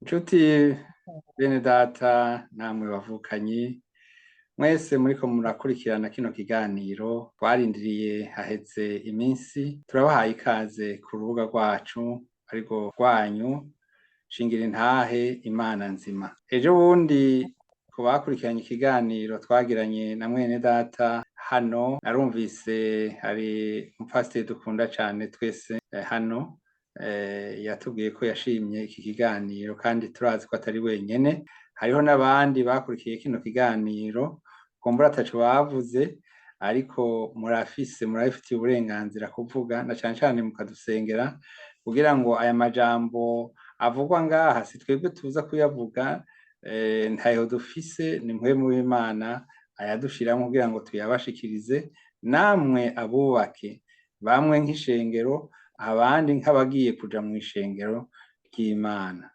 Nshuti bene data namwe bavukanyi mwese muriko murakurikirana kino kiganiro twarindiriye haheze iminsi, turabahaye ikaze ku rubuga rwacu ariko rwanyu Shingira Intahe Imana Nzima. Ejo bundi ku bakurikiranye ikiganiro twagiranye na mwene data hano, narumvise hari umupasiteri dukunda cane twese hano yatubwiye ko yashimye iki kiganiro, kandi turazi ko atari wenyene, hariho n'abandi bakurikiye kino kiganiro kumbura ataco bavuze, ariko murabifitiye uburenganzira kuvuga, na cane cane mukadusengera kugira ngo aya majambo avugwa ngaha si twebwe tuza kuyavuga, ntayo dufise, ni mpwemu w'Imana ayadushiramwo kugira ngo tuyabashikirize namwe abubake, bamwe nk'ishengero, abandi nk'abagiye kuja mw'ishengero ry'Imana.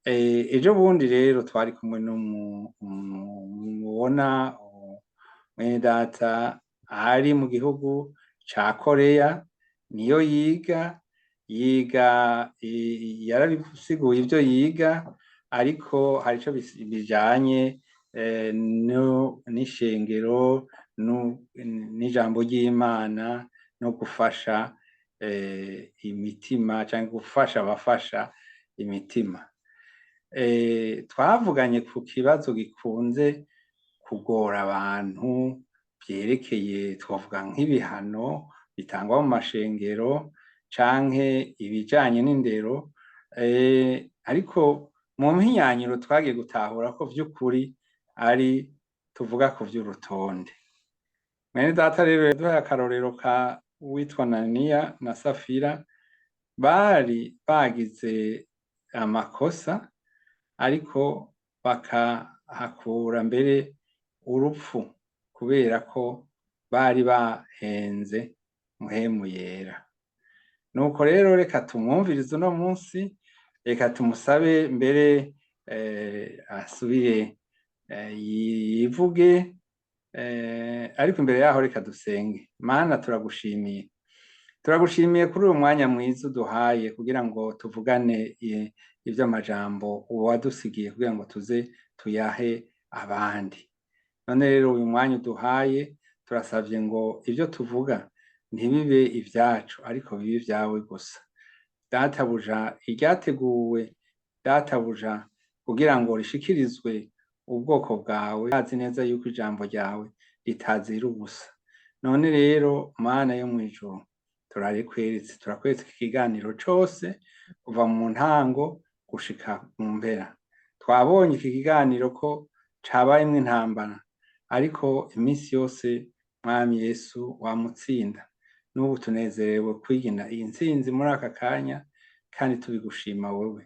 Ejo bundi rero twari kumwe n'umubona mwene data ari mu gihugu ca Korea, niyo yiga, yarabisiguye ivyo yiga, ariko hari ico bijanye n'ishengero n'ijambo ry'Imana no gufasha imitima canke gufasha abafasha imitima. Twavuganye ku kibazo gikunze kugora abantu vyerekeye, twovuga nk'ibihano bitangwa mu mashengero canke ibijanye n'indero, ariko mu mpinyanyiro twagiye gutahura ko vy'ukuri ari tuvuga ku vy'urutonde. Mwene data rero yaduhaye akarorero ka uwitwa Ananiya na Safira, bari bagize amakosa ariko bakahakura mbere urupfu kubera ko bari bahenze Mpwemu Yera. Nuko rero reka tumwumvirize uno munsi, reka tumusabe mbere asubire yivuge, ariko imbere yaho reka dusenge. Mana, turagushimiye, turagushimiye kuri uyu mwanya mwiza uduhaye kugira ngo tuvugane ivy'amajambo wadusigiye kugira ngo tuze tuyahe abandi. None rero uyu mwanya uduhaye, turasavye ngo ivyo tuvuga ntibibe ivyacu, ariko bibe ivyawe gusa. Databuja, iryateguwe databuja kugira ngo rishikirizwe ubwoko bwawe, azi neza yuko ijambo ryawe ritazira ubusa. None rero Mana yo mw'ijuru, turarikweretse, turakweretse iki kiganiro cose kuva mu ntango gushika mu mpera. Twabonye iki kiganiro ko cabayemwo intambara, ariko iminsi yose Mwami Yesu wamutsinda. N'ubu tunezerewe kwigina iyi ntsinzi muri aka kanya, kandi tubigushima wewe.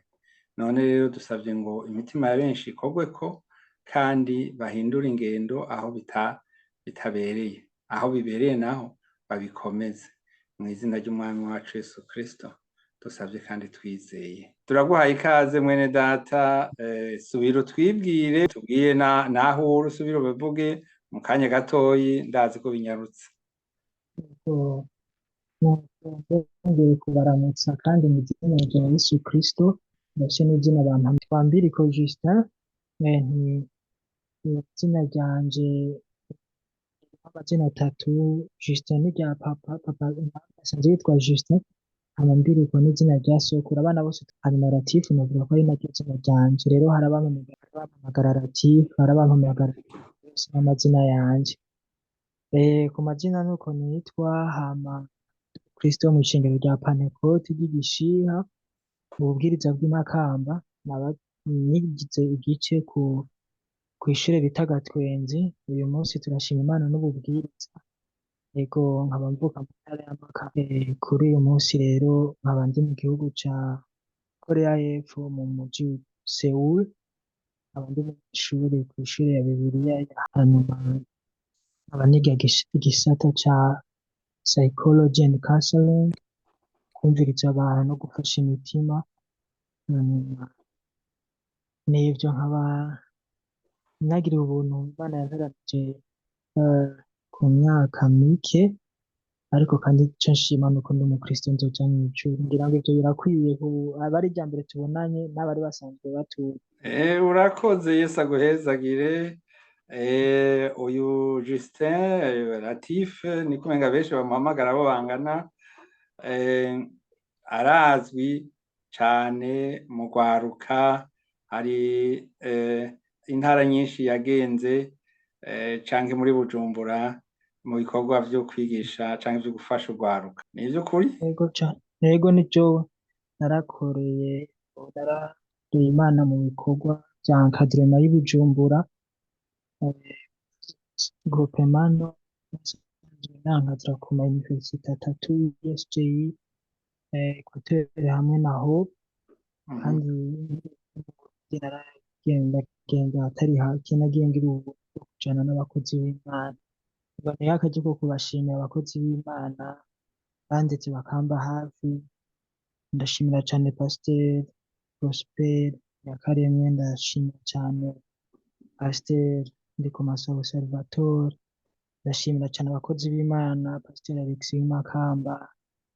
None rero dusavye ngo imitima ya benshi ikorweko, kandi bahindure ingendo aho bitabereye, aho bibereye naho babikomeze. Mw'izina ry'Umwami wacu Yesu Kristo dusavye kandi twizeye. Turaguhaye ikaze mwene data, subira utwibwire, tubwire naho uri, usubire ubivuge mu kanya gatoyi, ndazi ko binyarutse. Nongeye kubaramutsa kandi mu izina rya Yesu Kristo, ndetse n'izina abantu Twambiriko Justin, nti izina ryanje amazina atatu: Justin ni rya papa, papa asanzwe yitwa Justin, hama Mbiriko n'izina rya sokuru, abana bose, hanyuma Latifu novuga ko ari naryo zina ryanje. Rero hari abampamagara Latifu, hari abampamagara yose n'amazina yanje. Ku mazina nuko nitwa, hama Kristo mw'ishengero rya Pantekote ry'Igishiha, mu bubwiriza bw'Imakamba, nigize igice kw'ishure bita Gatwenzi. Uyu munsi turashima Imana n'ububwiriza. Ego, nkaba mvuka mu ntara ya Makamba. Kuri uyu munsi rero nkaba ndi mu gihugu ca Korea y'Epfo mu muji Seoul, nkaba ndi munyeshure kw'ishure ya Bibiliya, hanyuma nkaba niga igisata ca psychology and counseling, kumviriza abantu no gufasha imitima. Hanyuma n'ivyo nkaba nagiriwe ubuntu, Imana yantoranije ku myaka mike. Ariko kandi ico nshima nuko ndi umukristo nzoja mw'ijuru. Ngira ngo ivyo birakwiye aba ari irya mbere tubonanye n'abari basanzwe batuye. Urakoze, Yesu aguhezagire. Uyu Justin Latif, niko umenga benshi bamuhamagara abo bangana, arazwi cane mu rwaruka. Hari intara nyinshi yagenze canke muri Bujumbura mu bikorwa vyo kwigisha canke vyo gufasha urwaruka. Ni ivy'ukuri? Yego cane, yego nijo narakoreye, narakoreye Imana mu bikorwa vya encadrement y'i Bujumbura, groupement nankadra ku ma université atatu, ISGI, Equateur hamwe na Hope. Kandi naragenda genda hatari hake, nagiye ngira ubuntu bwo kujana n'abakozi b'Imana. Mboneyeho akaryo ko kubashimira abakozi b'Imana bandetse bakamba hafi. Ndashimira cane Pasiteri Prosper Nyakaremye, ndashimira cane Pasiteri Ndikumasabo Salvatore, ndashimira cane abakozi b'Imana, Pasiteri Alex w'Imakamba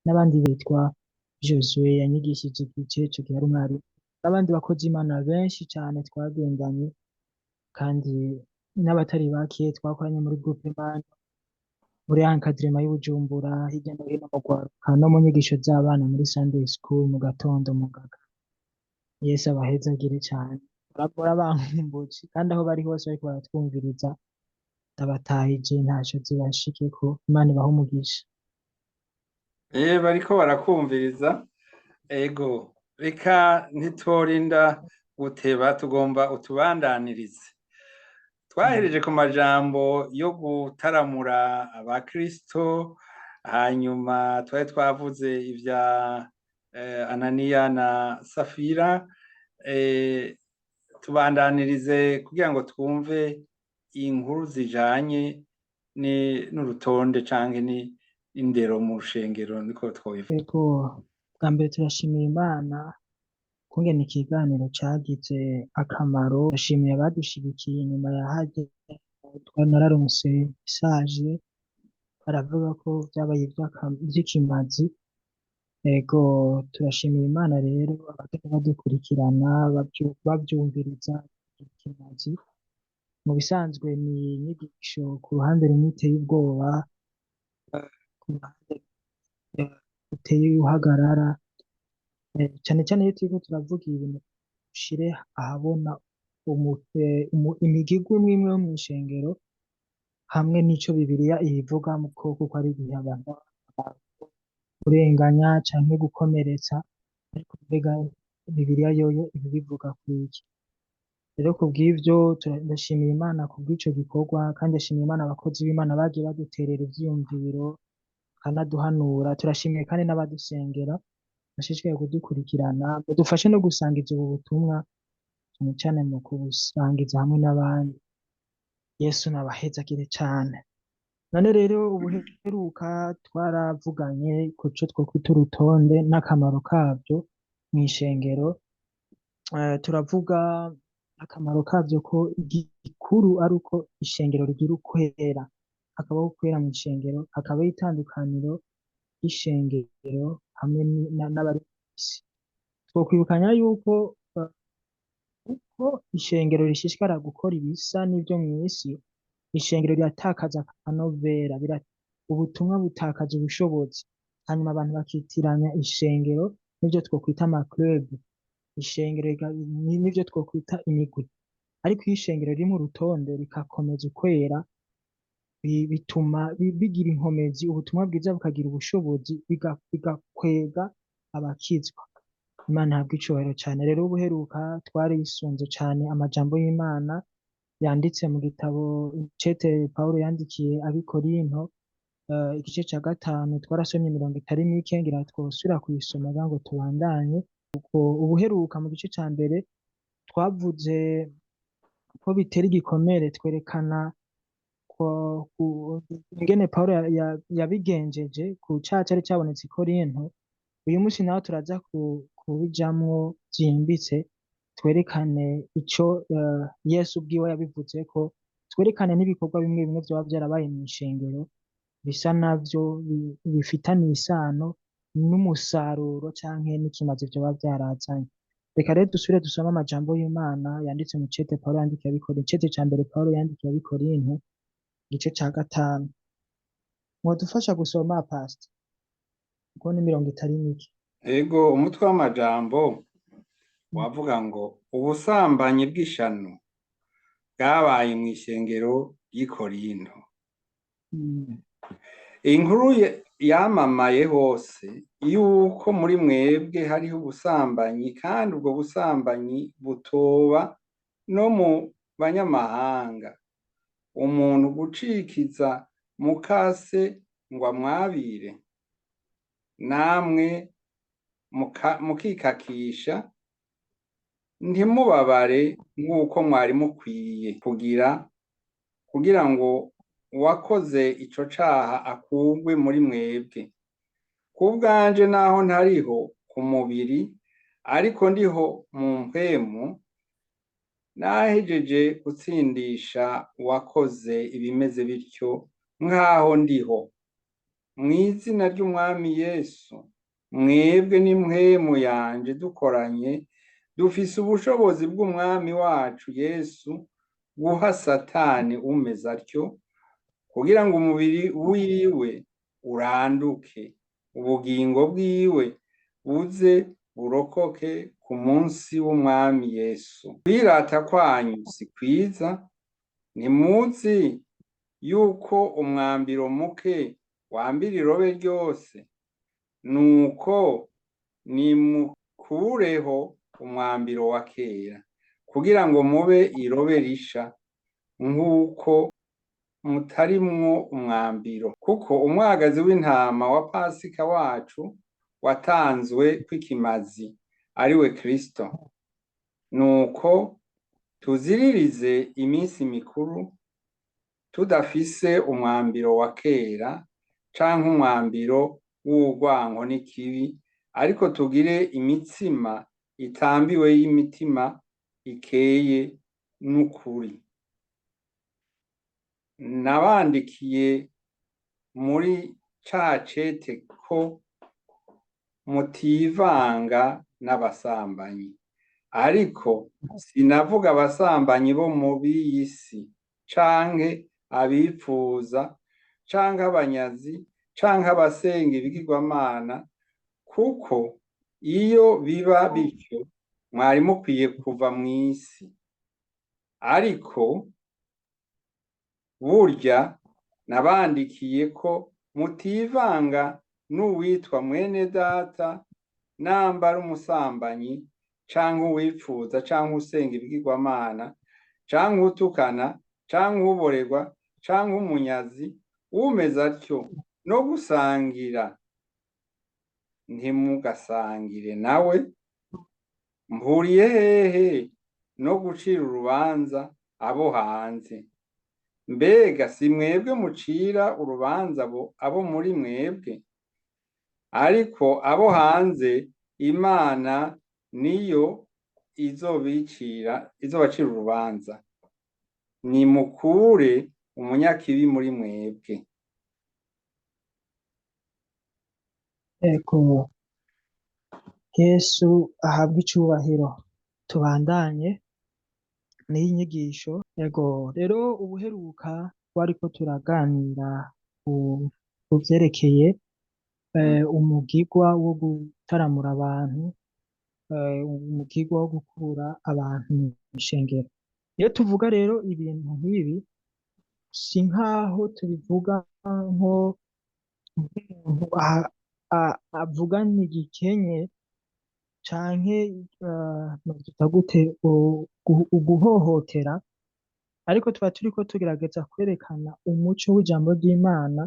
n'abandi bitwa Josue yanyigishije igice ico gihe ari umwarimu, n'abandi bakozi b'Imana benshi cane twagendanye, kandi n'abatari bake twakoranye muri groupe Imana, muri encadrement y'i Bujumbura, hirya no hino mu rwaruka no mu nyigisho z'abana muri Sunday school mu gatondo mu gaga. Yesu abahezagire cane. Murabankumbuje, kandi aho bari hose bariko baratwumviriza ndabatahije, ntaco zibashikeko. Imana ibahe umugisha. Bariko barakumviriza. Ego, reka ntitworinda guteba, tugomba utubandanirize. Twahereje ku majambo yo gutaramura abakristo, hanyuma twari twavuze ivya Ananiya na Safira. Tubandanirize kugira ngo twumve inkuru zijanye n'urutonde canke ni indero mu rushengero, niko twobivuga. Ego, bwa mbere turashimira Imana kungene ikiganiro cagize akamaro. Ndashimiye abadushigikiye inyuma ya harya, nararonse message baravuga ko vyabaye ivy'ikimazi. Ego, turashimira Imana rero abagenda badukurikirana bavyumviriza ikimazi. Mu bisanzwe ni inyigisho ku ruhande rumwe iteye ubwoba, ku ruhande ruteye uruhagarara, cane cane iyo turiko turavuga ibintu dushire ahabona imigirwa imwe imwe yo mw'ishengero hamwe n'ico Bibiliya ibivuga, kuko ari igihe abantu kurenganya canke gukomeretsa, ariko mbega Bibiliya yoyo ibibivuga kwiki? Rero kubw'ivyo ndashimiye Imana kubw'ico gikorwa, kandi ndashimiye Imana abakozi b'Imana bagiye baduterera ivyiyumviro bakanaduhanura. Turashimiye kandi n'abadusengera bashishikaye kudukurikirana, badufashe no gusangiza ubu butumwa, cane cane mu kubusangiza hamwe n'abandi. Yesu nabahezagire cane. None rero ubuheruka twaravuganye ku co twokwita urutonde n'akamaro kavyo mw'ishengero. Turavuga akamaro kavyo ko igikuru ari uko ishengero rigira ukwera, hakabaho ukwera mw'ishengero, hakabaho itandukaniro ry'ishengero hamwe n'abari mw'isi. Twokwibukanya yuko uko ishengero rishishikara gukora ibisa n'ivyo mw'isi, ishengero riratakaza akanovera, ubutumwa butakaza ubushobozi, hanyuma abantu bakitiranya ishengero n'ivyo twokwita ama club, ishengero n'ivyo twokwita imigwi. Ariko iyo ishengero riri mu rutonde rikakomeza ukwera, bituma bigira inkomezi, ubutumwa bwiza bukagira ubushobozi, bigakwega abakizwa. Imana ihabwe icubahiro cane. Rero ubuheruka twarisunze cane amajambo y'Imana yanditse mu gitabo cete Pawulo yandikiye ab'i Korinto, igice ca 5, twarasomye imirongo itari mike, ngira twosubira kuyisoma kugira ngo tubandanye. Kuko ubuheruka mu gice ca mbere twavuze ko bitera igikomere, twerekana ingene Pawulo yabigenjeje ku caha cari cabonetse i Korinto. Uyu munsi naho turaza kubijamwo vyimbitse, twerekane ico Yesu ubwiwe yabivuzeko, twerekane n'ibikorwa bimwe bimwe vyoba vyarabaye mw'ishengero Bisa navyo bifitaniye isano n'umusaruro canke n'ikimazi vyoba vyarazanye. Reka rero dusubire dusome amajambo y'Imana yanditse mu cete Pawulo yandikiye ab'i Icete ca mbere Pawulo yandikiye ab'i Korinto, igice ca 5. Mwodufasha gusoma, Pastor? Kuko ni imirongo itari mike. Ego, umutwe w'amajambo wavuga ngo ubusambanyi bw'ishano bwabaye mw'ishengero ry'i Korinto. Inkuru yamamaye hose yuko muri mwebwe hariho ubusambanyi, kandi ubwo busambanyi butoba no mu banyamahanga. Umuntu gucikiza mukase ngo amwabire, namwe mukikakisha, ntimubabare nk'uko mwari mukwiye kugira ngo uwakoze ico caha akurwe muri mwebwe. Kubwanje, naho ntariho ku mubiri ariko ndiho mu mpwemu, nahejeje gutsindisha uwakoze ibimeze bityo nk'aho ndiho. Mw'izina ry'Umwami Yesu, mwebwe n'impwemu yanje dukoranye, dufise ubushobozi bw'Umwami wacu Yesu guha Satani umeze atyo, kugira ngo umubiri wiwe uranduke, ubugingo bwiwe buze burokoke ku munsi w'Umwami Yesu. Kwirata kwanyu si kwiza. Ntimuzi yuko umwambiro muke wambira irobe ryose? Nuko nimukureho umwambiro wa kera, kugira ngo mube irobe risha, nk'uko mutarimwo umwambiro. Kuko umwagazi w'intama wa Pasika wacu watanzwe kw'ikimazi, ariwe Kristo. Nuko tuziririze iminsi mikuru tudafise umwambiro wa kera canke umwambiro w'urwanko n'ikibi, ariko tugire imitsima itambiwe y'imitima ikeye n'ukuri. Nabandikiye muri ca cete ko mutivanga n'abasambanyi, ariko sinavuga abasambanyi bo mu b'iyisi, canke abipfuza, canke abanyazi, canke abasenga ibigirwamana, kuko iyo biba bityo mwari mukwiye kuva mw'isi. Ariko burya nabandikiye ko mutivanga n'uwitwa mwene data namba ari umusambanyi, canke uwipfuza, canke usenga ibigirwamana, canke utukana, canke uborerwa, canke umunyazi. Umeze atyo no gusangira ntimugasangire nawe. Mpuriye hehe no gucira urubanza abo hanze? Mbega si mwebwe mucira urubanza abo muri mwebwe? Ariko abo hanze Imana niyo izobacira urubanza. Nimukure umunyakibi muri mwebwe. Ego, Yesu ahabwe icubahiro. Tubandanye n'iyi nyigisho. Ego, rero ubuheruka twariko turaganira ku vyerekeye umugigwa wo gutaramura abantu, umugigwa wo gukura abantu mw'ishengero. Iyo tuvuga rero ibintu nk'ibi, si nkaho tubivuga nko nk'umuntu avugana igikenye canke novyita gute, uguhohotera, ariko tuba turiko tugerageza kwerekana umuco w'ijambo ry'Imana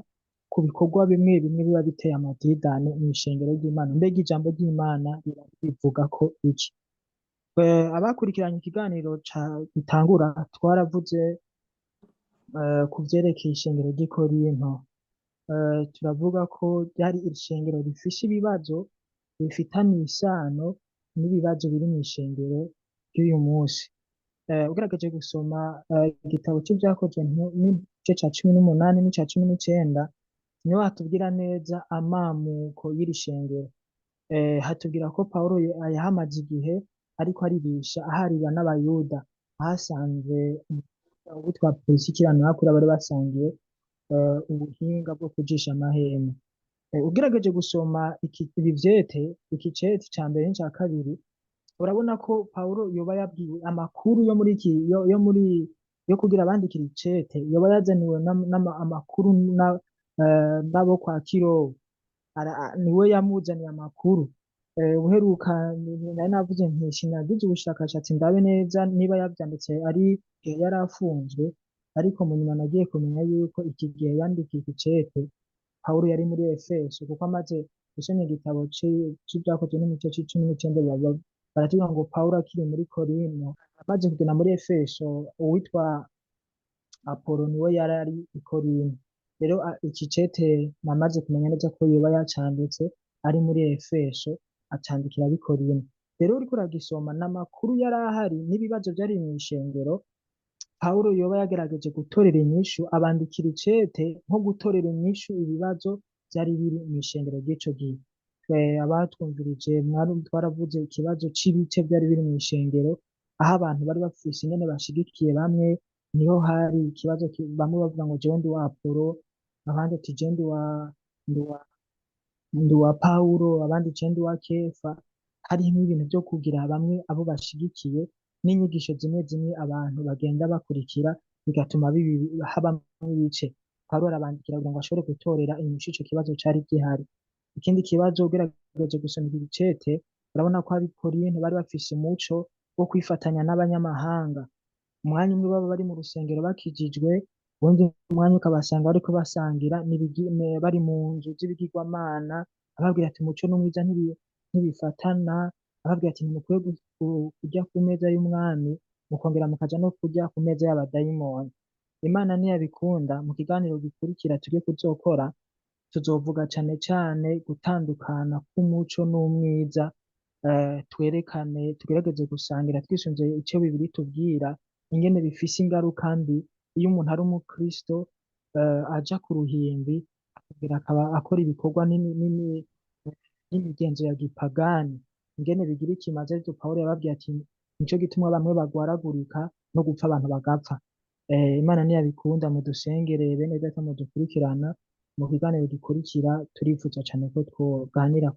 ku bikorwa bimwe bimwe biba biteye amadidane mw'ishengero ry'Imana. Mbega ijambo ry'Imana rivuga ko iki? Abakurikiranye ikiganiro gitangura, twaravuze ku vyerekeye ishengero ry'i Korinto. Turavuga ko ryari ishengero rifise ibibazo bifitaniye isano n'ibibazo biri mw'ishengero ry'uyu munsi. Ugerageje gusoma igitabo c'Ivyakozwe n'igice ca 18 n'ica 19, Niho hatubwira neza amamuko y'iri shengero. Hatubwira ko Pawulo yahamaze igihe ariko arigisha aharira n'Abayuda, ahasanze uwitwa Purisikila na Akula bari basangiye ubuhinga bwo kujisha amahema. Ugerageje gusoma ibi vyete, iki cete ca mbere n'ica kabiri, urabona ko Pawulo yoba yabwiwe amakuru yo muri iki, yo muri yo kugira abandikira icete, yoba yazaniwe amakuru n'abo kwa Kirowo. Niwe yamuzaniye amakuru. Uheruka nari navuze nti sinagize ubushakashatsi ndabe neza niba yavyanditse ari igihe yari afunzwe, ariko mu nyuma nagiye kumenya yuko iki gihe yandikiye iki cete Pawulo yari muri Efeso, kuko amaze gusoma igitabo c'ivyakozwe n'imico c'icumi n'icenda, baratubwira ngo Pawulo akiri muri Korinto, amaze kugenda muri Efeso, uwitwa Apolo niwe yari ari i Korinto. Rero iki cete namaze kumenya neza ko yoba yacanditse ari muri Efeso, acandikira ab'i Korinto. Rero uriko uragisoma, n'amakuru yari ahari n'ibibazo vyari mw'ishengero, Pawulo yoba yagerageje gutorera inyishu, abandikira icete nko gutorera inyishu ibibazo vyari biri mw'ishengero ry'ico gihe. Abatwumvirije twaravuze ikibazo c'ibice vyari biri mw'ishengero, aho abantu bari bafise ingene bashigikiye bamwe, niho hari ikibazo bamwe bavuga ngo jewe ndi wa Apolo, abandi ati jewe ndi wa Pawulo, abandi jewe ndi wa Kefa. Harimwo ibintu vyo kugira bamwe abo bashigikiye, n'inyigisho zimwe zimwe abantu bagenda bakurikira, bigatuma habamwo ibice. Pawulo arabandikira kugira ngo ashobore gutorera inyishu ico kibazo cari gihari. Ikindi kibazo, ugerageje gusoma iki gicete, urabona ko ab'i Korinto bari bafise umuco wo kwifatanya n'abanyamahanga. Umwanya umwe baba bari mu rusengero bakijijwe, uwundi mwanya ukabasanga bariko basangira bari mu nzu z'ibigirwamana, ababwira ati umuco n'umwiza ntibifatana, ababwira ati ntimukwiye kurya ku meza y'umwami, mukongera mukaja no kurya ku meza y'abadayimoni. Imana niyabikunda, mu kiganiro gikurikira tugiye kuzokora, tuzovuga cane cane gutandukana k'umuco n'umwiza, twerekane, tugerageze gusangira twisunze ico Bibiliya itubwira, ingene bifise ingaruka mbi iyo umuntu ari umukristo, aja ku ruhimbi, akongera akaba akora ibikorwa n'imigenzo ya gipagani, ingene bigira ikimazi. Arivyo Pawulo yababwiye ati nico gituma bamwe bagwaragurika no gupfa abantu bagapfa. Imana niyabikunda, mudusengere bene data mudukurikirana, mu kiganiro gikurikira turifuza cane ko twoganira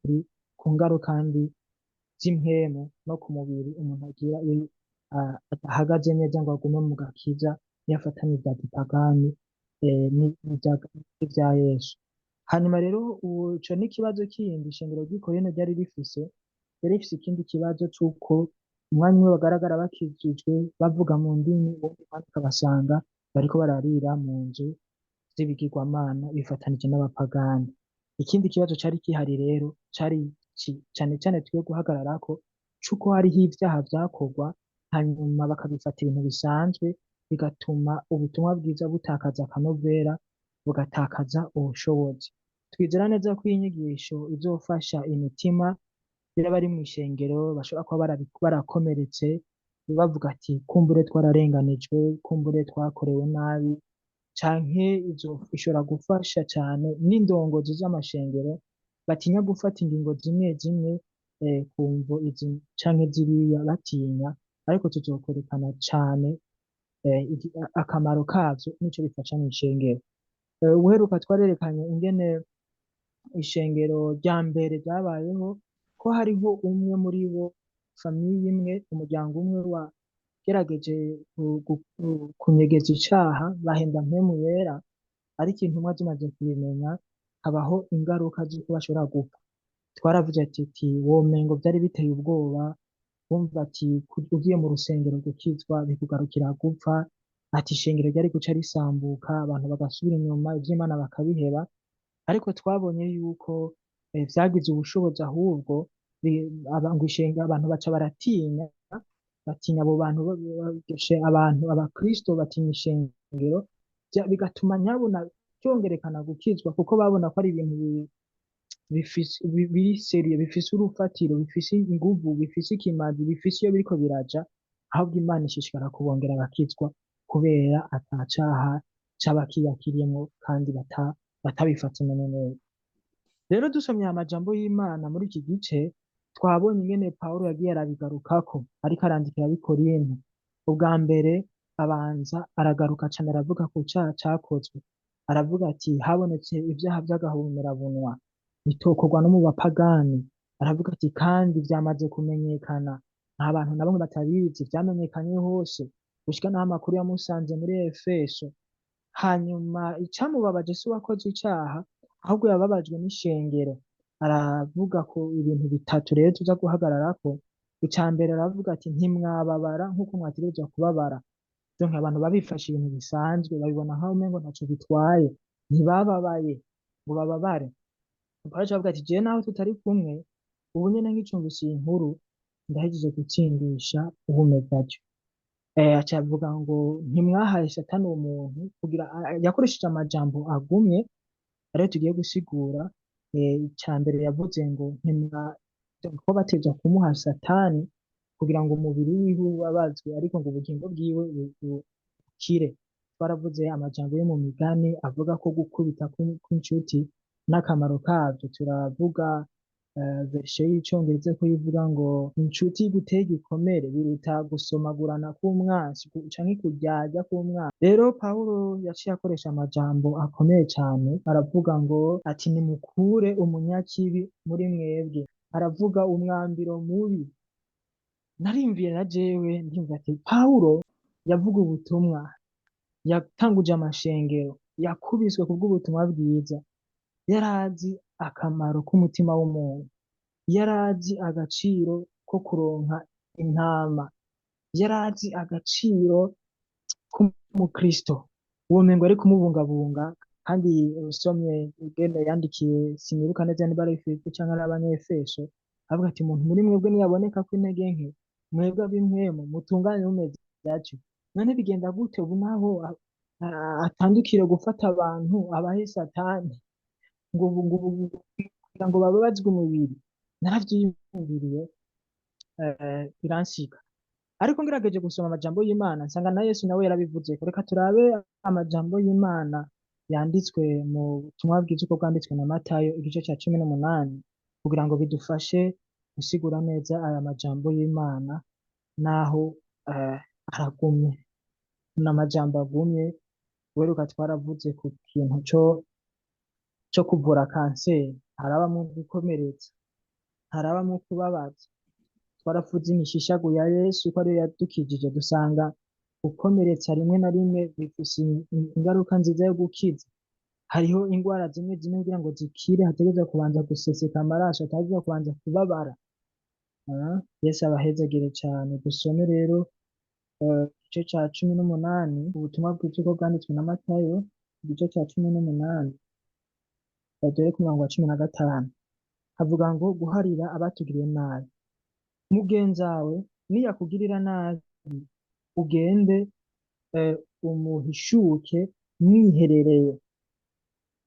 ku ngaruka mbi z'impwemu no ku mubiri umuntu agira iyo adahagaze neza ngo agume mu gakiza, niyo afatanye ibya gipagani, n'ivya Yesu. Hanyuma rero ico ni ikibazo kindi ishengero ry'i Korinto ryari rifise. Ryari rifise ikindi kibazo c'uko umwanya umwe bagaragara bakijijwe bavuga mu ndimi, uwundi mwanya ukabasanga bariko bararira mu nzu z'ibigirwamana bifatanije n'abapagani. Ikindi kibazo cari gihari rero cari cane cane twiye guhagararako, c'uko hariho ivyaha vyakorwa hanyuma bakabifata ibintu bisanzwe, bigatuma ubutumwa bwiza butakaza akanovera, bugatakaza ubushobozi. Twizera neza ko iyi nyigisho izofasha imitima y'abari mw'ishengero bashobora kuba barakomeretse, bavuga ati kumbure twararenganijwe, kumbure twakorewe nabi, canke ishobora gufasha cane n'indongozi z'amashengero batinya gufata ingingo zimwe zimwe, ku mvo izi canke ziriya batinya, ariko tuzokwerekana cane akamaro kavyo n'ico bifasha mw'ishengero. Ubuheruka twarerekanye ingene ishengero rya mbere ryabayeho, ko hariho umwe muri bo, famiye imwe, umuryango umwe wagerageje kunyegeza icaha, bahenda mpwemu yera, ariko intumwa zimaze kubimenya habaho ingaruka z'uko bashobora gupfa. Twaravuze ati womengo vyari biteye ubwoba, wumva ati ugiye mu rusengero gukizwa bikugarukira gupfa, ati ishengero ryari guca risambuka, abantu bagasubira inyuma, ivy'Imana bakabiheba. Ariko twabonye yuko vyagize ubushobozi, ahubwo ngo ishengero abantu baca baratinya, batinya abo bantu, abantu abakristo batinya ishengero, bigatuma nyabona cyongerekana gukizwa, kuko babona ko ari ibintu biri seriye, bifise urufatiro, bifise inguvu, bifise ikimazi, bifise iyo biriko biraja. Ahubwo Imana ishishikara kubongera abakizwa, kubera atacaha caba kibakirimwo kandi batabifata neza. Rero dusomye aya majambo y'Imana muri iki gice, twabonye ingene Pawulo yagiye arabigarukako ariko arandikira ab'i Korinto. Ubwa mbere abanza aragaruka cane aravuga ku caha cakozwe, aravuga ati habonetse ivyaha vy'agahomerabunwa bitokorwa no mu bapagani. Aravuga ati kandi vyamaze kumenyekana, nta bantu na bamwe batabizi, vyamenyekanye hose gushika n'aho amakuru yamusanze muri Efeso. Hanyuma icamubabaje si uwakoze icaha, ahubwo yababajwe n'ishengero. Aravuga ko ibintu bitatu rero tuza guhagararako. Ica mbere aravuga ati ntimwababara nk'uko mwategerezwa kubabara. Donc abantu babifashe ibintu bisanzwe, babibona nkaho umengo ntaco bitwaye, ntibababaye ngo bababare. Pawulo aca avuga ati jewe naho tutari kumwe, ubu nyene nkicumvise iyi nkuru, ndahejeje gutsindisha uwumeze atyo. Aca avuga ngo ntimwahaye Satani uwo muntu kugira, yakoresheje amajambo agumye ariyo tugiye gusigura. Ica mbere yavuze ngo ntimwa ko bategerezwa kumuha Satani kugira ngo umubiri wiwe ubabazwe, ariko ngo ubugingo bwiwe bukire. Twaravuze amajambo yo mu migani avuga ko gukubita kw'incuti n'akamaro kavyo. Turavuga version y'icongereza ko ivuga ngo incuti iguteye igikomere biruta gusomagurana k'umwansi canke kuryarya k'umwansi. Rero Pawulo yaciye akoresha amajambo akomeye cane, aravuga ngo ati nimukure umunyakibi muri mwebwe. Aravuga umwambiro mubi. Narimviye na jewe ndumva ati Pawulo yavuga ubutumwa, yatanguje amashengero, yakubiswe kubw'ubutumwa bwiza, yarazi akamaro k'umutima w'umuntu, yarazi agaciro ko kuronka intama, yarazi agaciro k'umukristo. Uwo mengo ari kumubungabunga. Kandi usomye ingene yandikiye, sinibuka neza niba ari Filipo canke ari Abanyefeso, avuga ati umuntu muri mwebwe niyaboneka ko intege nke, mwebwe ab'impwemu mutunganye mumeze atyo. None bigenda gute ubu naho atandukire gufata abantu abahe Satani ngo ngo kugira ngo bababazwe umubiri? Naravyiyumviriye, biransiga. Ariko ngerageje gusoma amajambo y'Imana nsanga na Yesu nawe yarabivuze. Reka turabe amajambo y'Imana yanditswe mu butumwa bwiza uko bwanditswe na Matayo igice ca 18, kugira ngo bidufashe gusigura neza aya majambo y'Imana, naho aragumye, n'amajambo agumye. Weruka twaravuze ku kintu co kuvura kanseri, harabamwo gukomeretsa, harabamwo kubabaza. Twaravuze imishishago ya Yesu ko ariyo yadukijije, dusanga gukomeretsa rimwe na rimwe bifise ingaruka nziza yo gukiza. Hariho ingwara zimwe zimwe kugira ngo zikire hategerezwa kubanza guseseka amaraso, hategerezwa kubanza kubabara. Yesu abahezagire cane. Dusome rero igice ca 18, ubutumwa bwiza uko bwanditswe na Matayo, igice ca 18, dore ku murongo wa 15. Havuga ngo guharira abatugiriye nabi. Mugenzawe niyakugirira nabi, ugende umuhishuke mwiherereye.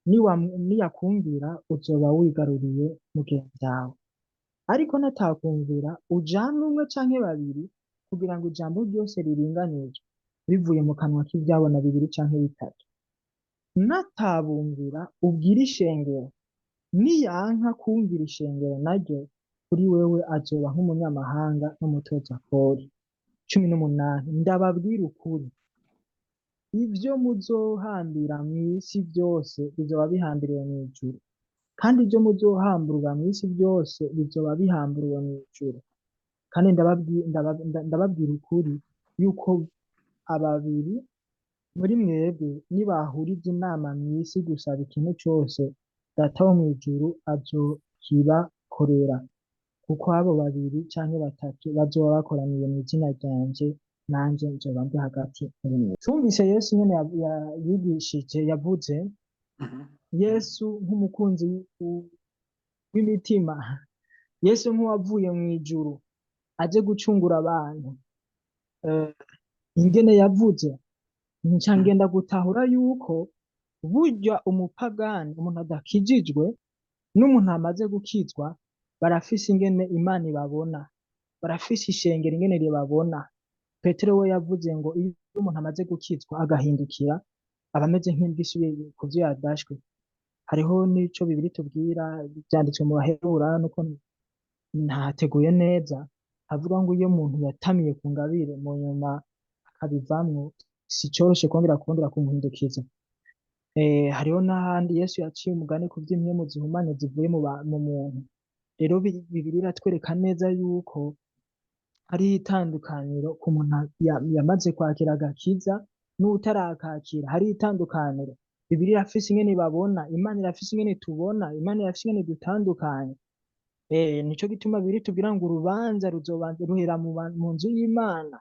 Niyakumvira uzoba wigaruriye mugenzawe. Ariko natakumvira, ujane umwe canke babiri, kugira ngo ijambo ryose riringanizwe bivuye mu kanwa k'ivyabona bibiri canke bitatu. Natabumvira, ubwire ishengero. Niyanka kumvira ishengero naryo, kuri wewe azoba nk'umunyamahanga n'umutozakori. 18. Ndababwira ukuri, ivyo muzohambira mw'isi vyose bizoba bihambiriwe mw'ijuru, kandi ivyo muzohamburura mw'isi vyose bizoba bihamburuwe mw'ijuru. Kandi ndababwira ukuri yuko ababiri muri mwebwe nibahuriza inama mw'isi gusaba ikintu cose, Data wo mw'ijuru azokibakorera. Kuko abo babiri canke batatu bazoba bakoraniye mw'izina ryanje, nanje nzoba ndi hagati muri mwe. Twumvise Yesu nyene yigishije, yavuze Yesu nk'umukunzi w'imitima, Yesu nk'uwavuye mw'ijuru aje gucungura abantu. Ingene yavuze, nca ngenda gutahura yuko burya umupagani, umuntu adakijijwe n'umuntu amaze gukizwa, barafise ingene Imana ibabona, barafise ishengero ingene ribabona. Petero we yavuze ngo iyo umuntu amaze gukizwa agahindukira, aba ameze nk'imbwa isubiye kuvyo yadashwe. Hariho n'ico Bibiliya itubwira, vyanditswe mu Baheburayo, nuko ntateguye neza, havuga ngo iyo umuntu yatamiye ku ngabire mu nyuma akabivamwo, si coroshe kongera kumuhindukiza. Hariho n'ahandi Yesu yaciye umugani ku vy'impwemu zihumanye zivuye mu muntu. Rero Bibiliya iratwereka neza yuko hari itandukaniro ku muntu yamaze kwakira agakiza n'utarakakira. Hari itandukaniro. Bibiliya irafise ingene ibabona, Imana irafise ingene tubona, Imana irafise ingene dutandukanye. Nico gituma Bibiliya itubwira ngo urubanza ruzobanza ruhera mu nzu y'Imana,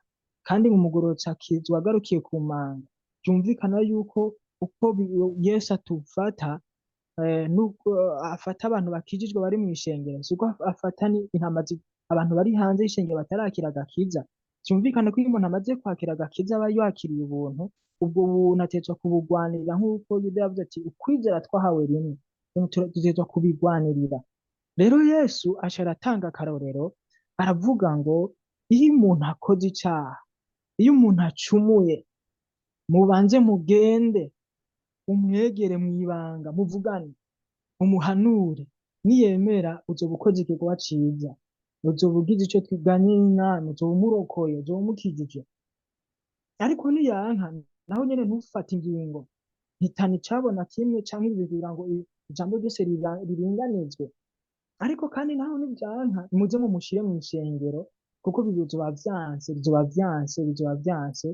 kandi ngo umugororotsi akizwa agarukiye ku manga. Vyumvikana yuko uko Yesu atufata, nuko afata abantu bakijijwe bari mw'ishengero, siko afata ni intama abantu bari hanze y'ishengero batarakira agakiza. Vyumvikana ko iyo umuntu amaze kwakira agakiza aba yakiriye ubuntu, ubwo buntu ategerezwa kubugwanirira, nk'uko Yuda yavuze ati ukwizera twahawe rimwe, dutegerezwa kubigwanirira. Rero Yesu aca aratanga akarorero, aravuga ngo iyo umuntu akoze icaha, iyo umuntu acumuye, mubanze mugende umwegere mw'ibanga, muvugane, umuhanure, niyemera uzoba ukoze igikorwa ciza, uzoba ugize ico twiganye n'Imana, uzoba umurokoye, uzoba umukijije. Ariko niyanka, naho nyene ntufate ingingo, ntitana icabona kimwe canke bibiri kugira ngo ijambo ryose riringanizwe. Ariko kandi naho nivyanka, muze mumushire mw'ishengero, kuko bizoba vyanse, bizoba vyanse, bizoba vyanse.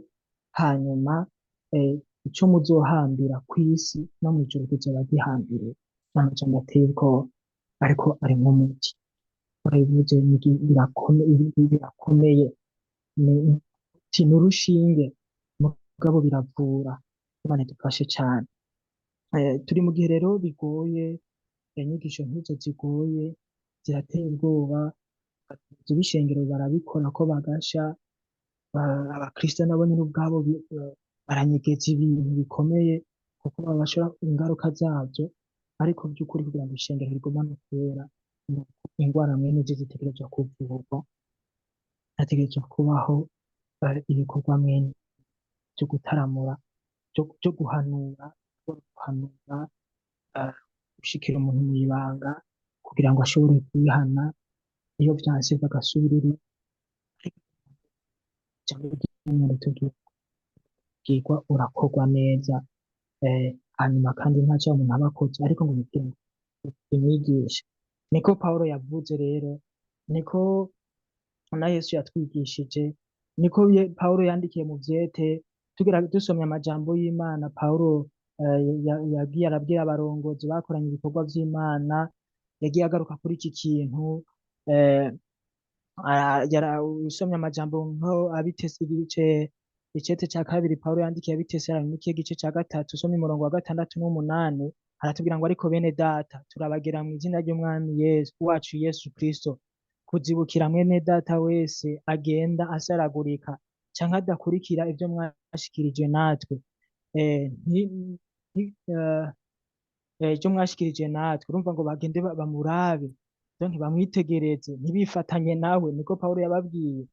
Hanyuma ico muzohambira kw'isi no mw'ijuru kizoba gihambiriwe. N'amajambo ateye ubwoba, ariko arimwo umuti. Urabivuze, birakomeye, ni n'urushinge, mugabo biravura. Imana idufashe cane. Turi mu gihe rero bigoye, inyigisho nk'izo zigoye, zirateye ubwoba. Abayobozi b'ishengero barabikora ko bagasha, abakristo nabo nyene ubwabo baranyegeza ibintu bikomeye, kuko babashora ingaruka zavyo. Ariko vy'ukuri kugira ngo ishengero rigumane kwera, ingwara mwene izi zitegerezwa kuvurwa, hategerezwa kubaho ibikorwa mwene vyo gutaramura, vyo guhanura, guhanura, gushikira umuntu mw'ibanga kugira ngo ashobore kwihana, iyo vyanse bagasubirira. Ijambo ry'Imana ritubwirwa urakorwa neza, hanyuma kandi nta caha umuntu aba akoze, ariko ngo bibwire bimwigishe. Niko Pawulo yavuze rero, niko na Yesu yatwigishije, niko Pawulo yandikiye mu vyete. Tugira dusomye amajambo y'Imana, Pawulo yagiye arabwira abarongozi bakoranye ibikorwa vy'Imana, yagiye agaruka kuri iki kintu. Usomye amajambo nko abitese igice, icete ca kabiri Pawulo yandikiye abitesalonike igice ca 3, usomye umurongo wa 6 n'umunani, aratubwira ngo ariko bene data turabagera mu izina ry'Umwami Yesu wacu Yesu Kristo, kuzibukira mwene data wese agenda asaragurika canke adakurikira ivyo mwashikirije natwe. Ivyo mwashikirije natwe, urumva ngo bagende bamurabe, donc bamwitegereze, ntibifatanye nawe, niko Pawulo yababwiye.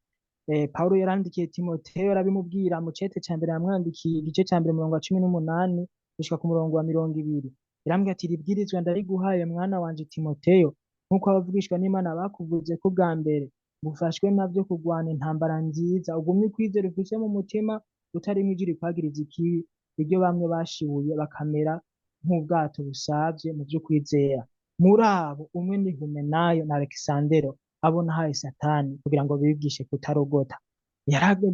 Pawulo yarandikiye Timoteyo, arabimubwira mu cete ca mbere yamwandikiye, igice ca mbere umurongo wa 18 gushika ku murongo wa 20. Yarambwiye ati ribwirizwa ndariguhaye mwana wanje Timoteyo, nk'uko abavugishwa n'Imana bakuvuze ko bwa mbere, ngufashwe navyo kurwana intambara nziza, ugumye ukwizera ufise mu mutima, utarimwo ijwi rikwagiriza ikibi, iryo bamwe bashibuye bakamera nk'ubwato busavye mu vy'ukwizera. Muri abo umwe ni Humenayo na Alexandero, abo nahaye Satani kugira ngo bigishe kutarogota.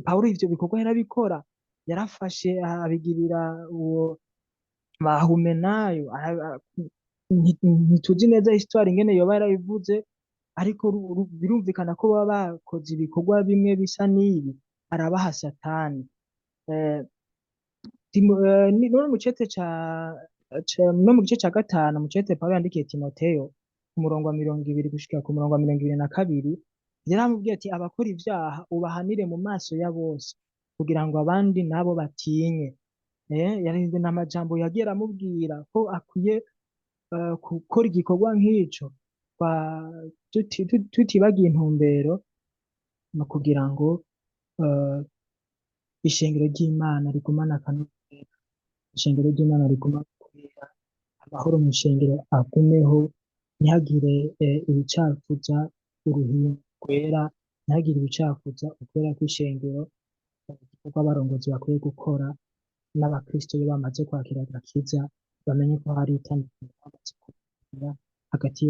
Pawulo ivyo bikorwa yarabikora, yarafashe abigirira uwo ba Humenayo. Ntituzi neza histoire ingene yoba yarabivuze, ariko birumvikana ko baba bakoze ibikorwa bimwe bisa n'ibi, arabaha Satani. No mu cete ca, ca, no mu gice ca 5, mu cete Pawulo yandikiye Timoteyo, ku murongo wa 20 gushika ku murongo wa 22, yaramubwiye ati abakora ivyaha ubahanire mu maso ya bose, kugira ngo abandi nabo batinye. Yarinze n'amajambo yagiye aramubwira ko akwiye gukora igikorwa nk'ico, tutibagiye intumbero, no kugira ngo ishengero ry'Imana rigumane akanovera, ishengero ry'Imana rigumane kubera. Amahoro mw'ishengero agumeho, ntihagire ibicafuza uruhindu rwera, ntihagire ibicafuza ukwera kw'ishengero. Igikorwa abarongozi bakwiye gukora n'abakristo iyo bamaze kwakira agakiza, bamenye ko hari itandukaniro bamaze kugira hagati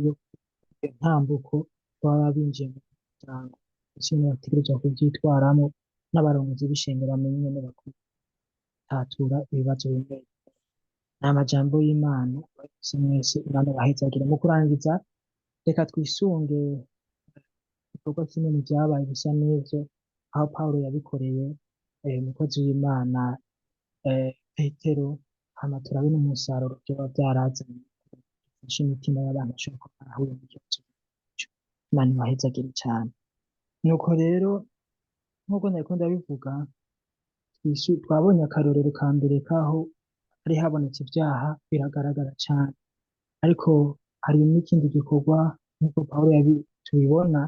yo ntambuko baba binjiye mu muryango, ndetse bategerezwa kuvyitwaramwo, n'abarongozi b'ishengero bamenye ingene bakwiye gutatura ibibazo bimwe. Ni amajambo y'Imana mwese mwese, Imana ibahezagire. Mu kurangiza, reka twisunge igikorwa kimwe mu vyabaye bisa n'ivyo, aho Pawulo yabikoreye umukozi w'Imana Petero, hama turabe n'umusaruro vyoba vyarazanye, bifashe imitima y'abantu bashobora kuba barahuye n'ikibazo nk'ico. Imana ibahezagire cane. Nuko rero, nk'uko nariko ndabivuga, twabonye akarorero ka mbere k'aho hari habonetse ivyaha biragaragara cane, ariko hari n'ikindi gikorwa nk'uko Pawulo tubibona,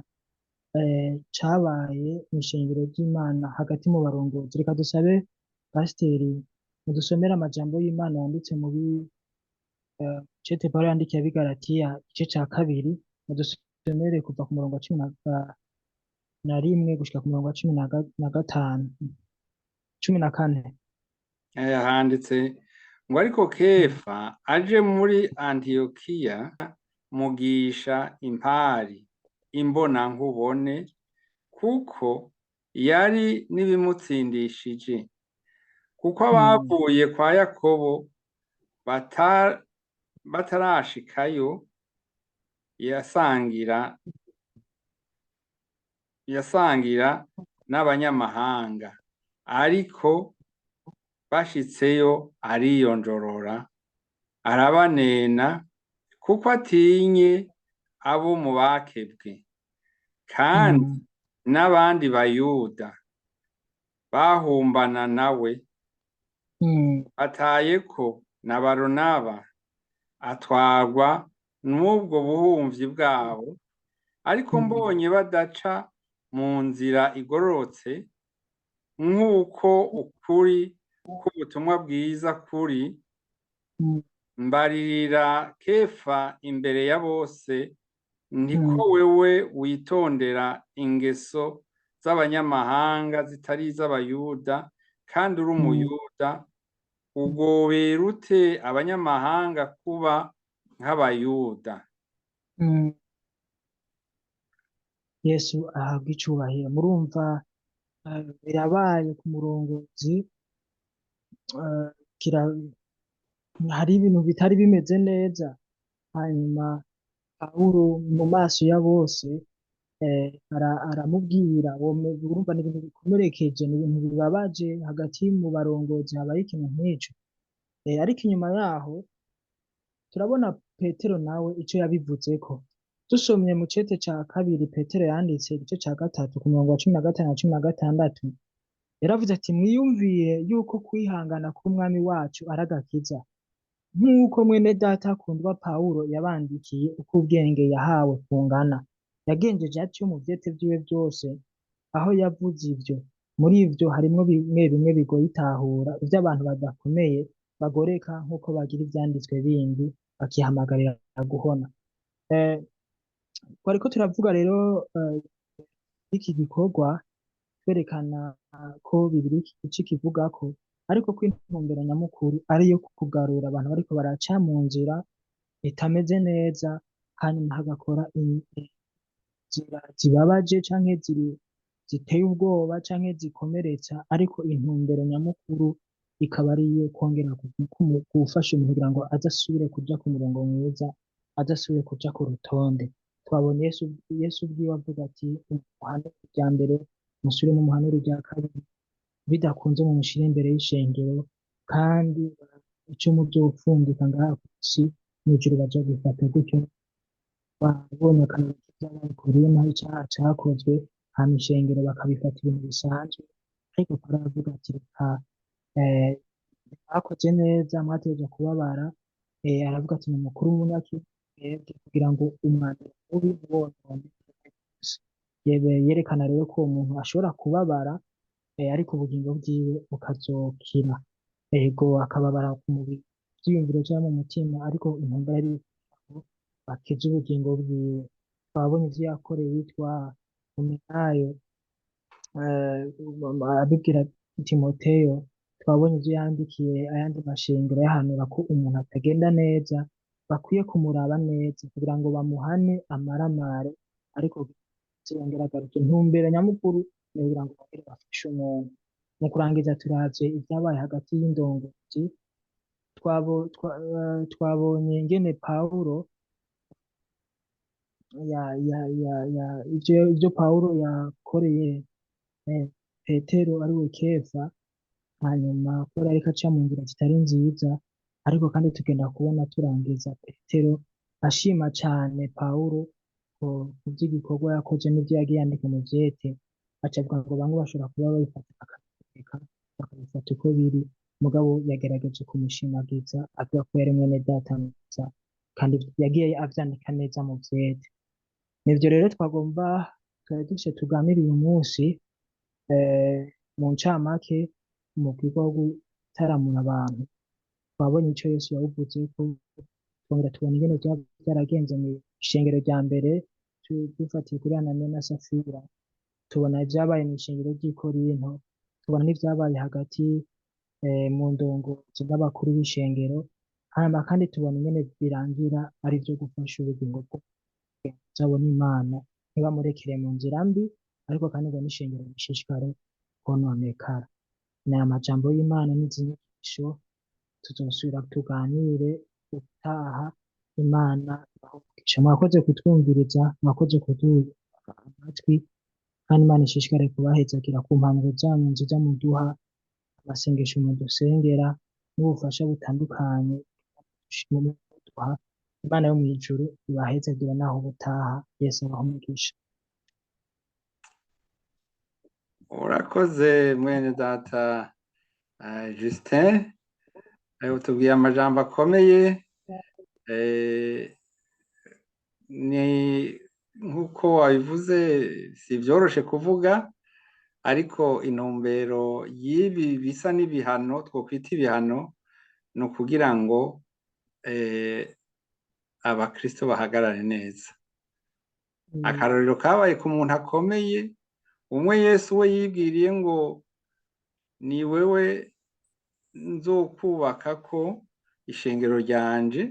cabaye mw'ishengero ry'Imana hagati mu barongozi. Reka dusabe pasiteri mudusomere amajambo y'Imana yanditse muri cete Pawulo yandikiye ab'i Galatiya, igice ca 2, mudusomere kuva ku murongo wa 11 gushika ku murongo wa cumi na gatanu, 14. Handitse ngo: ariko Kefa aje muri Antiyokiya mugisha impari imbona nkubone, kuko yari n'ibimutsindishije, kuko abavuye kwa Yakobo batarashikayo yasangira n'abanyamahanga, ariko bashitseyo ariyonjorora arabanena, kuko atinye abo mu bakebwe, kandi n'abandi bayuda bahumbana nawe, batayeko na Baronaba, atwarwa n'ubwo buhumvyi bwabo. Ariko mbonye badaca mu nzira igororotse nk'uko ukuri k'ubutumwa bwiza kuri, mbaririra Kefa imbere ya bose, ntiko wewe witondera ingeso z'abanyamahanga zitari iz'abayuda, kandi uri umuyuda, ugobera ute abanyamahanga kuba nk'abayuda? Yesu ahabwa icubahiro. Murumva, birabaye ku murongozi, hari ibintu bitari bimeze neza, hanyuma Pawulo mu maso ya bose aramubwira. Urumva ni ibintu bikomerekeje, ni ibintu bibabaje hagati mu barongozi habaye ikintu nk'ico. Ariko inyuma yaho turabona Petero nawe ico yabivuzeko. Dusomye mu cete ca 2 Petero yanditse, igice ca 3 ku murongo wa 15 na 16, yaravuze ati: mwiyumvire yuko kwihangana k'umwami wacu ari agakiza, nk'uko mwene data akundwa Pawulo yabandikiye uko ubwenge yahawe kungana. Yagenjeje atyo mu vyete vyiwe vyose, aho yavuze ivyo. Muri ivyo harimwo bimwe bimwe bigoye itahura, ivyo abantu badakomeye bagoreka nk'uko bagira ivyanditswe bindi, bakihamagarira guhona. Twariko turavuga rero iki gikorwa twerekana ko Bibiliya ico kivugako, ariko ko intumbero nyamukuru ariyo kugarura abantu bariko baraca mu nzira itameze neza, hanyuma hagakora inzira zibabaje canke ziteye ubwoba canke zikomeretsa, ariko intumbero nyamukuru ikaba ariyo kongera gufasha umuntu kugira ngo aze asubire kuja ku murongo mwiza, aze asubire kuja ku rutonde. Twabonye Yesu ubwiwe avuga ati: umuhanure irya mbere, musubire mu muhanure irya kabiri, bidakunze mumushire imbere y'ishengero, kandi ico muzopfundika ngaha kw'isi mw'ijuru baja gifata gutyo. Babonye akamaro k'ivyabakoreye naho icaha cakozwe, hama ishengero bakabifata ibintu bisanzwe, ariko baravuga ati: reka, mwakoze neza, mwategerezwa kubabara. Aravuga ati: ni mukuru w'umunyagihugu mwebwe, kugira ngo umwanda mubi wonone. Yerekana rero ko uwo muntu ashobora kubabara, ariko ubugingo bwiwe bukazokira. Ego, akababara ku mubiri vyiyumviro canke mu mutima, ariko intumbero yari kugira ngo bakize ubugingo bwiwe. Twabonye ivyo yakoreye yitwa Humenayo, abibwira Timoteyo. Twabonye ivyo yandikiye ayandi mashengero yahanura ko umuntu atagenda neza bakwiye kumuraba neza kugira ngo bamuhane amaramare, ariko yongere agaruke. Intumbero nyamukuru ni kugira ngo bongere bafashe umuntu. Mu kurangiza, turavye ivyabaye hagati y'indongozi, twabonye ingene Pawulo ya ya ya ya ivyo Pawulo yakoreye Petero, ariwe Kefa, hanyuma kubera ariko aca mu nzira zitari nziza, ariko kandi tugenda kubona turangiza Petero ashima cane Pawulo ku vy'igikorwa yakoze n'ivyo yagiye yandika mu vyete, aca avuga ngo bamwe bashobora kuba babifata bakabireka, bakabifata uko biri, mugabo yagerageje kumushimagiza avuga ko yari mwene data mwiza, kandi yagiye avyandika neza mu vyete. Nivyo rero twagomba twari dufise tuganire uyu munsi. Mu ncamake, umugirwa wo gutaramura abantu, twabonye ico Yesu yawuvuzeko, twongera tubona ingene vyoba vyaragenze mw'ishengero rya mbere, dufatiye kuri Ananiya na Safira, tubona ivyabaye mw'ishengero ry'i Korinto, tubona n'ivyabaye hagati mu ndongozi n'abakuru b'ishengero, hanyuma kandi tubona ingene birangira ari ivyo gufasha ubugingo bwabo n'Imana, ntibamurekere mu nzira mbi, ariko kandi ngo n'ishengero rishishikare kononekara. Ni amajambo y'Imana n'izi nyigisho, tuzosubira tuganire ubutaha. Imana ibahe umugisha. Mwakoze kutwumviriza, mwakoze kuduha amatwi, kandi Imana ishishikare kubahezagira ku mpanuro zanyu nziza muduha, amasengesho mudusengera, n'ubufasha butandukanye muduha. Imana yo mw'ijuru ibahezagire naho ubutaha. Yesu abahe umugisha. Urakoze mwene data Justin, utubwiye amajambo akomeye. Ni nk'uko wabivuze, si byoroshe kuvuga, ariko intumbero y'ibi bisa n'ibihano twokwita ibihano ni ukugira ngo abakristo bahagarare neza. Akarorero kabaye ku muntu akomeye umwe, Yesu we yibwiriye ngo ni wewe nzokubaka ko ishengero ryanje,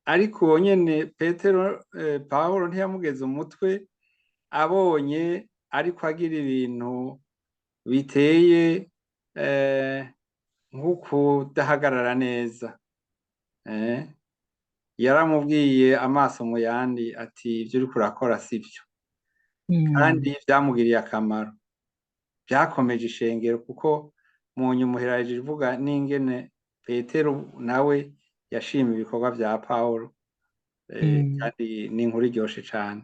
ariko uwo nyene Petero, Pawulo ntiyamugeze umutwe abonye ariko agira ibintu biteye nk'ukudahagarara neza. Yaramubwiye amaso mu yandi ati ibyo uriko urakora sivyo, kandi byamugiriye akamaro, byakomeje ishengero, kuko mu nyuma uheraje ivuga n'ingene Petero nawe yashima ibikorwa vya Pawulo, kandi ni inkuru iryoshe cane.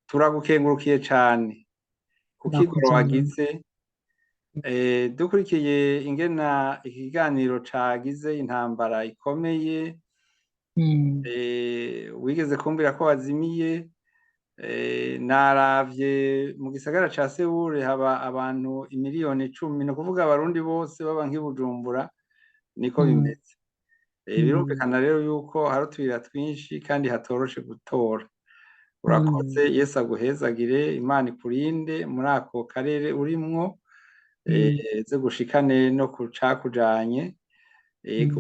Turagukengurukiye cane ku kigoro Murakoze namwe. wagize. Dukurikiye ingena ikiganiro cagize intambara ikomeye, wigeze kumbwira ko wazimiye. Naravye mu gisagara ca Sewure haba abantu 10 miliyoni, ni ukuvuga abarundi bose baba nk'i Bujumbura niko bimeze. Birumvikana rero yuko hari utuyira twinshi kandi hatoroshe gutora. Urakoze, Yesu aguhezagire, Imana ikurinde muri ako karere urimwo, ze gushikane no kucakujanye.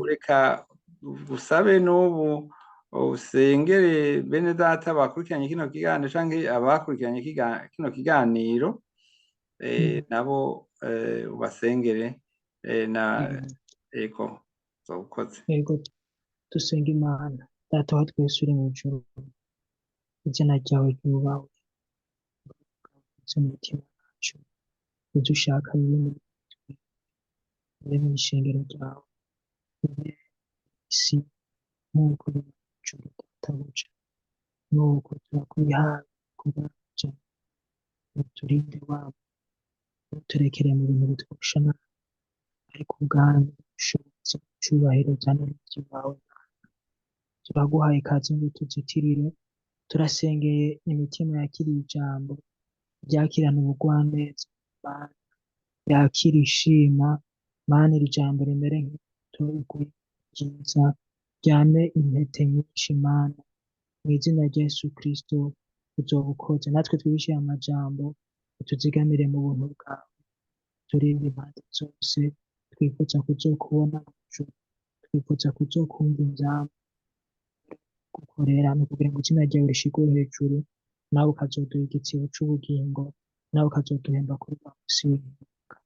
Reka gusabe n'ubu usengere bene data bakurikiranye kino kiganiro canke abakurikiranye kino kiganiro, nabo ubasengere, na ego ukoze. Yego, dusenga Imana. Data wa twese uri mu ijuru, izina ryawe ryubahwe, ndetse mu mitima yacu, ibyo ushaka bibe muri twe, bibe mu ishengero ryawe, bibe isi nk'uko biri mu ijuru. Databuja, nuko turakwihaye kubaja, uturinde wabo, ntuturekere mu bintu bitwosha nabi, ariko ubwami, ubushobozi, icubahiro cyane n'iby'iwawe. Turaguhaye ikaze ngo tuzitirire. Turasengeye imitima yakiriye ijambo, ryakirana ubugwaneza, yakira ishima. Mana, iri jambo rimere nk'imbuto iguye ryiza, ryame intete nyinshi. Mana, mw'izina rya Yesu Kristo, uzoba ukoze. Natwe twigishe amajambo, utuzigamire mu buntu bwawe, turinde impande zose. Twifuza kuzokubona mw'ijuru, twifuza kuzokumva inzamba gukorera ni ukugira ngo izina ryawe rishigwe hejuru, nawe ukazoduha igitsibo c'ubugingo, nawe ukazoduhemba kuri wa musi w'imperuka.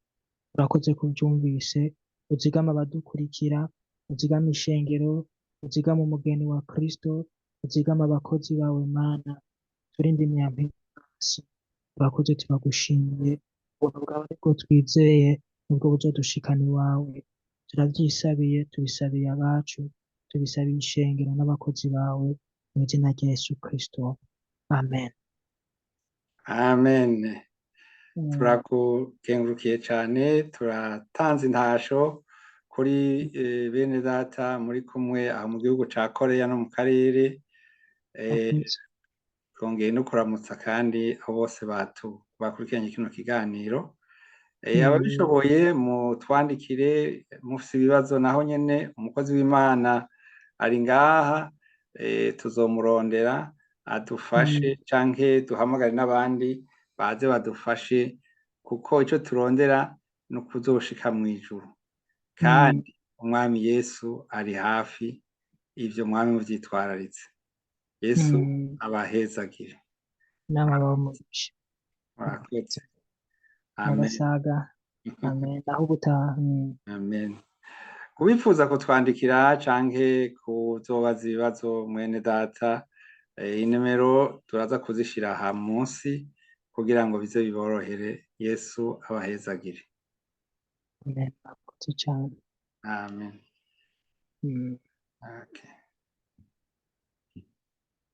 Urakoze kuvyumvise. Uzigame abadukurikira, uzigame ishengero, uzigame umugeni wa Kristo, uzigame abakozi bawe. Mana, turinde imyambi hasi. Urakoze, turagushimiye. Ubuntu bwawe nibwo twizeye, nibwo buzodushikana iwawe. Turavyisabiye, tubisabiye abacu, tubisabiye ishengero n'abakozi bawe, mu izina rya Yesu Kristo, amen. Amen. Turakukengurukiye cyane. Turatanze intasho kuri bene data muri kumwe aho mu gihugu ca Korea no mu karere. Urakoze. Twongeye no kuramutsa kandi abo bose bakurikiranye kino kiganiro. Ababishoboye mutwandikire mufise ibibazo, naho nyene umukozi w'Imana ari ngaha, tuzomurondera adufashe, canke duhamagare n'abandi baze badufashe, kuko ico turondera ni ukuzoshika mw'ijuru, kandi umwami Yesu ari hafi. Ivyo mwami muvyitwararitse. Yesu abahezagire. Namwe abahe umugisha. Murakoze, amen. N'abasaga, amen. Naho ubutaha. Amen. Kubifuza kutwandikira canke kuzobaza ibibazo mwene data, inimero turaza kuzishira aha munsi kugira ngo bize biborohere. Yesu abahezagire. Amen, murakoze cane. Amen. Okay.